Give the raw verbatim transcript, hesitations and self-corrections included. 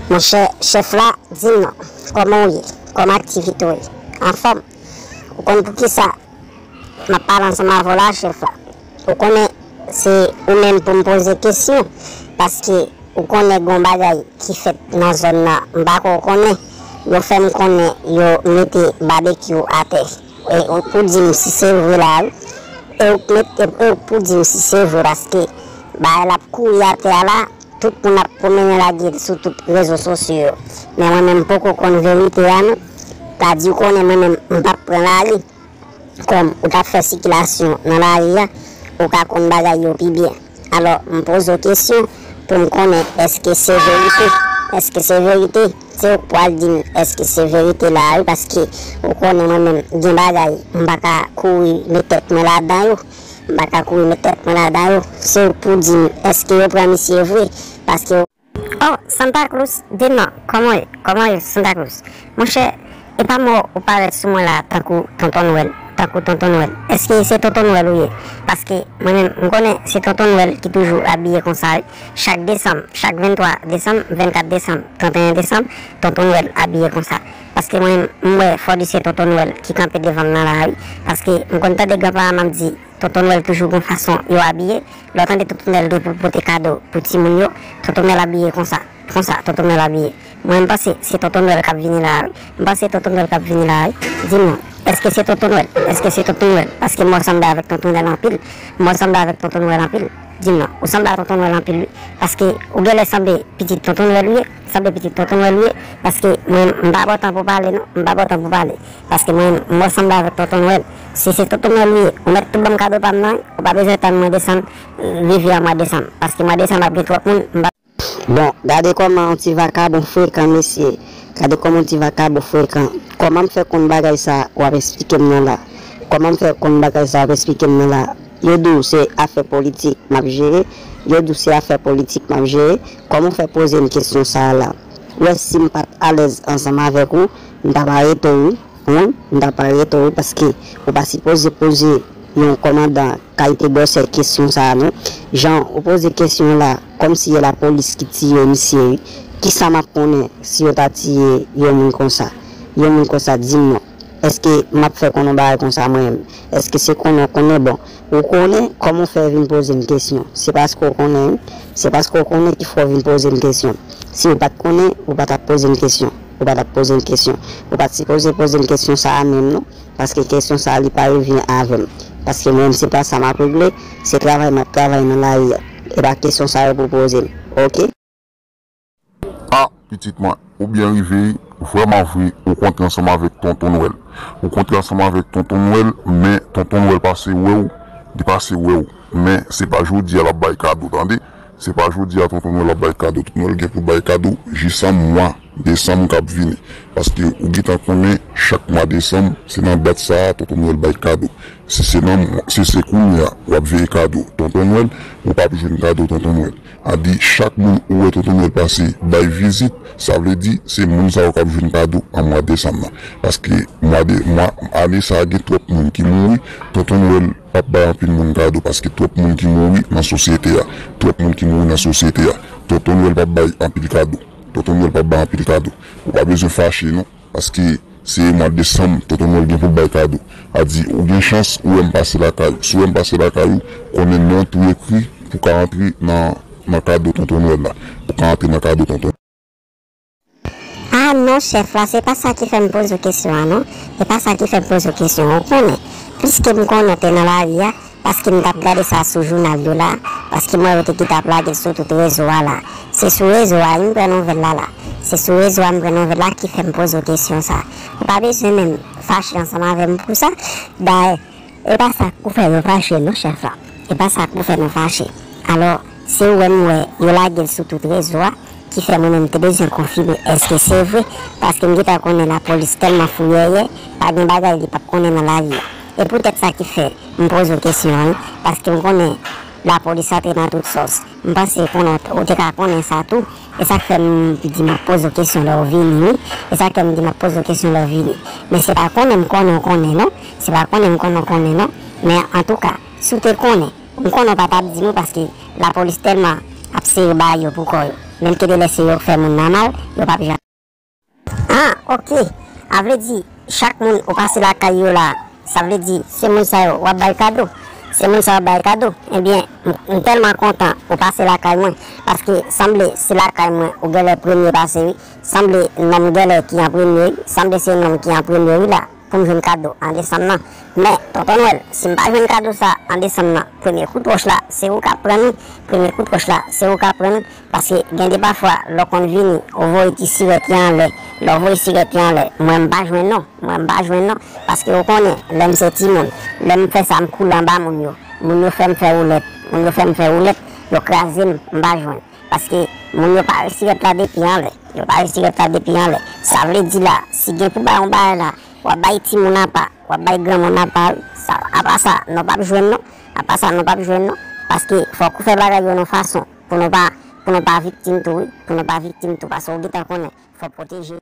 Monchè, chèf la, di m non, kòman w ye? Kòman aktivite w ye? Anfòm? Ou konn poukisa m ap pale ansanm avè w la, chèf la? Ou konnen se ou menm pou m poze kesyon, paske ou konnen gen yon bagay ki fèt nan zòn nan, m pa ko konnen. Yo fè m konnen yo mete babekyou atè. E ou pou di m si se vre la, wi. E ou pou di m si se vre, paske bagay la ap kouri atè a la, tout moun ap pwomennen lage l sou tout rezo sosyo yo. Men mwen menm m poko konn verite a non. Sa di w konnen mwen menm m p ap pran lari. Kòm ou t ap fè sikilasyon nan lari a, ou ka konn bagay yo pi byen. Alò, m poze w kesyon pou m konnen èske se verite. Èske se verite? Se ou k pral di m èske se verite la wi, paske ou konnen mwen menm gen bagay m pa ka kouri met tèt mwen ladan yo. M pa ka kouri met tèt mwen ladan yo. Se ou k pou di m èske yo pran misye vre, paske Oh, Santa Cruz, di m non, kòman w ye? Kòman w ye, Santa Cruz? Monchè, e pa mò ou parèt sou mwen la tankou Tonton Nwèl, tankou Tonton Nwèl. Èske se Tonton Nwèl ou ye? Paske mwen menm, m konnen se Tonton Nwèl ki toujou abiye konsa, wi. Chak desanm, chak venntwa desanm, vennkat desanm, trannteyen desanm, Tonton Nwèl abiye konsa. Paske mwen menm, m wè fò di se Tonton Nwèl ki kanpe devan m nan la, wi. Paske m konn tande granparan m ap di, Tonton Nwèl toujou gon fason yo abiye. Lè w tande Tonton Nwèl gen pou l pote kado pou timoun yo, Tonton Nwèl abiye konsa. Konsa, Tonton Nwèl abiye. Mwen, m panse se Tonton Nwèl k ap vini la a, wi. M panse Tonton Nwèl k ap vini la a, wi. Di m non, èske se Tonton Nwèl? Èske se Tonton Nwèl? Paske m wè w sanble avèk Tonton Nwèl anpil. M wè w sanble avèk Tonton Nwèl anpil. Di m non, ou sanble a Tonton Nwèl anpil, wi. Paske ou genlè sanble pitit Tonton Nwèl ou ye. Sanble pitit Tonton Nwèl ou ye. Paske mwen, m pa ba w tan pou pale, non. M pa ba w tan pou pale. Paske mwen, m wè w sanble avèk Tonton Nwèl. Si se Tonton Nwèl ou ye, ou mèt tou ban m kado pa m nan, wi. Ou pa bezwen tann mwen desanm, rive an mwa desanm. Paske mwa desanm ap gen twòp moun, m pa Bon, gade kòman yon ti vakabon frekan, mesye. Gade kòman yon ti vakabon frekan. Kòman m fè konn bagay sa a w ap eksplike m nan la? Kòman m fè konn bagay sa a w ap eksplike m nan la? Yo di w se afè politik m ap jere. Yo di w se afè politik m ap jere. Kòman w fè poze m kesyon sa a la? Ou wè si m pa t alèz ansanm avèk ou, m t ap arete w, wi. Wi, m t ap arete w, wi, paske ou pa sipoze poze yon kòmandan kalite gwosè kesyon sa a, non. Jan ou poze kesyon la, kòmsi e lapolis ki tiye misye, wi. Kisa m ap konnen si yo ta tiye yon moun konsa? Yon moun konsa, di m non. Èske m ap fè konnen yon bagay konsa mwen menm? Èske se konnen w konnen? Bon, ou konnen, kòman w fè vin poze m kesyon? Se paske w konnen, wi. Se paske w konnen ki fè w vin poze m kesyon. Si w pa t konnen, ou pa t ap poze m kesyon. Ou pa t ap poze m kesyon. Ou pa t sipoze poze m kesyon sa a menm, non. Paske kesyon sa a, li pa revyen avè m. Paske mwen menm, se pa sa m ap regle, se travay m ap travay nan lari a. E pa kesyon sa yo pou poze m. Oke? Ah, pitit mwen, ou byen rive, vrèman vre, ou kontre ansanm avèk Tonton Nwèl. Ou kontre ansanm avèk Tonton Nwèl, men Tonton Nwèl pase wè w, li pase wè w. Men se pa jodi a l ap bay kado, tande. Se pa jodi a Tonton Nwèl ap bay kado. Tonton Nwèl gen pou l bay kado jis an mwa desanm k ap vini. Paske ou gentan konnen chak mwa desanm, se nan dat sa a Tonton Nwèl bay kado. Si se nan, si se kounye a w ap veye kado Tonton Nwèl, ou p ap jwenn kado Tonton Nwèl. A di chak moun ou wè Tonton Nwèl pase bay vizit, sa vle di se moun sa yo k ap jwenn kado an mwa desanm nan. Paske mwa de, mwa, ane sa a gen twòp moun ki mouri, Tonton Nwèl p ap bay anpil moun kado paske twòp moun ki mouri nan sosyete a. Twòp moun ki mouri nan sosyete a. Tonton Nwèl p ap bay anpil kado. Tonton Nwèl p ap bay anpil kado. Ou pa bezwen fache non, paske se mwa desanm Tonton Nwèl gen pou l bay kado. A di, ou gen chans, ou wè m pase lakay ou. Si w wè m pase lakay ou, konnen non w tou ekri pou ka antre nan, nan kado Tonton Nwèl la. Pou ka antre nan kado Tonton. Ah non, chèf la, se pa sa ki fè m poze w kesyon an, non. Se pa sa ki fè m poze w kesyon an, ou konnen. Piske m konnen w te nan lari a, paske m t ap gade sa sou jounal yo la, paske m wè yo te kite ap lage l sou tout rezo a la. Se sou rezo a wi m pran nouvèl la la. Se sou rezo a m pran nouvèl la ki fè m poze w kesyon sa. Ou pa bezwen menm fache ansanm avè m pou sa. Dayè, e pa sa k pou fè nou fache non, chèf la. E pa sa k pou fè nou fache. Alò, se ou wè m wè yo lage l sou tout rezo a, ki fè mwen menm m te bezwen konfime èske se vre, paske m gentan konnen lapolis tèlman fouyèyè, pa gen bagay li p ap konnen nan lavi a. E poutèt sa ki fè m poze w kesyon an wi, paske m konnen lapolis antre nan tout sòs. M panse konnen w te ka konnen sa tou. E sa k fè m di m ap poze w kesyon lè w vini wi. E sa k fè m di m ap poze w kesyon lè w vini. Men se pa konnen m konnen w konnen non. Se pa konnen m konnen w konnen non. Men antouka, si w te konnen, m konnen w pa t ap di m wi paske lapolis tèlman ap sere bagay yo pou kò yo. Menm ke de lè se yo k fè moun nan mal, yo p ap janm. Ah, ok. A vle di, chak moun ou pase lakay yo la, sa vle di, se moun sa yo w ap bay kado. Se moun sa yo w ap bay kado. Ebyen, m, m tèlman kontan ou pase lakay mwen, paske sanble se lakay mwen ou genlè premye pase, wi. Sanble nonm genlè ki an premye, wi. Sanble se nonm ki an premye, wi, la, pou m jwenn kado an desanm nan. Men, Tonton Nwèl, si m pa jwenn kado sa an desanm nan, premye kout wòch la, se ou k ap pran l, wi. Premye kout wòch la, se ou k ap pran l, wi. Paske gen de pafwa, lè w konn vini, ou voye ti sirèt yo anlè. Lè w voye sirèt yo anlè, mwen m pa jwenn non. Mwen m pa jwenn non. Paske ou konnen, lè m se timoun, lè m fè sa m koule anba moun yo. Moun yo fè m fè woulèt. Moun yo fè m fè woulèt, yo kraze m, m pa jwenn. Paske moun yo pare sirèt la depi anlè. Yo pare sirèt la depi anlè. Sa vle di la, si gen pou bay yon bagay la, w ap bay timoun apa, w ap bay granmoun apa, wi. Sa, apa sa, nou p ap jwenn non. Apa sa, nou p ap jwenn non. Paske fòk ou fè bagay yo nan fason pou nou pa, pou nou pa viktim tou, wi. Pou nou pa viktim tou, paske ou gentan konnen, fò pwoteje.